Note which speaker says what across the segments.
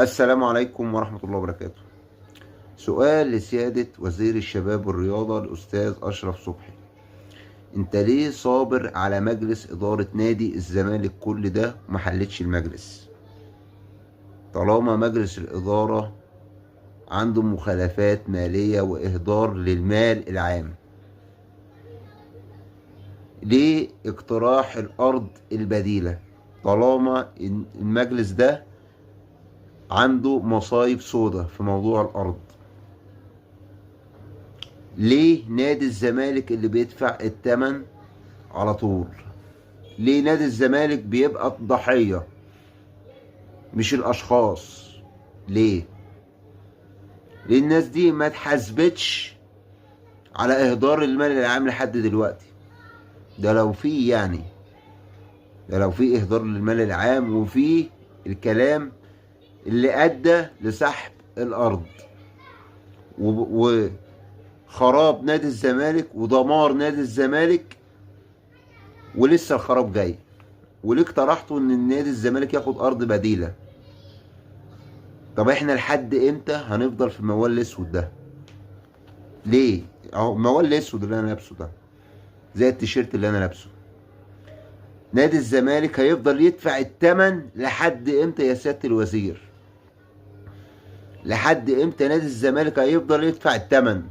Speaker 1: السلام عليكم ورحمة الله وبركاته. سؤال لسيادة وزير الشباب والرياضة الأستاذ أشرف صبحي، أنت ليه صابر على مجلس إدارة نادي الزمالك كل ده وما حلتش المجلس؟ طالما مجلس الإدارة عنده مخالفات مالية وإهدار للمال العام، ليه اقتراح الأرض البديلة طالما المجلس ده عنده مصايب سودة في موضوع الأرض؟ ليه نادي الزمالك اللي بيدفع الثمن على طول؟ ليه نادي الزمالك بيبقى الضحية مش الأشخاص؟ ليه؟ ليه الناس دي ما اتحاسبتش على إهدار المال العام لحد دلوقتي؟ ده لو في يعني، ده لو في إهدار للمال العام وفي الكلام اللي أدى لسحب الأرض وخراب نادي الزمالك ودمار نادي الزمالك، ولسه الخراب جاي. وليه اقترحتوا ان نادي الزمالك ياخد ارض بديله؟ طب احنا لحد امتى هنفضل في الموال الاسود ده؟ ليه؟ اهو الموال الاسود اللي انا لابسه ده زي التيشيرت اللي انا لابسه. نادي الزمالك هيفضل يدفع الثمن لحد امتى يا سيادة الوزير؟ لحد امتى نادي الزمالك هيفضل يدفع الثمن؟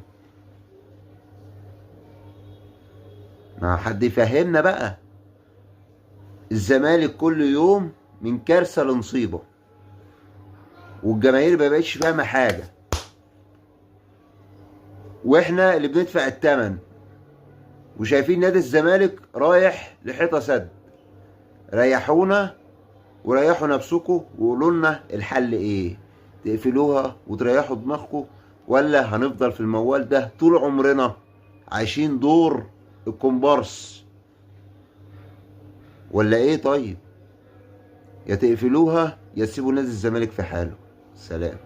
Speaker 1: ما حد يفهمنا بقى. الزمالك كل يوم من كارثة لنصيبة، والجماهير ما بقتش فاهمة حاجة، واحنا اللي بندفع الثمن، وشايفين نادي الزمالك رايح لحيطة سد. ريحونا وريحوا نفسكم وقولوا لنا الحل ايه؟ تقفلوها وتريحوا دماغكم، ولا هنفضل في الموال ده طول عمرنا عايشين دور الكومبارس ولا ايه؟ طيب يا تقفلوها يا تسيبوا نادي الزمالك في حاله. سلام.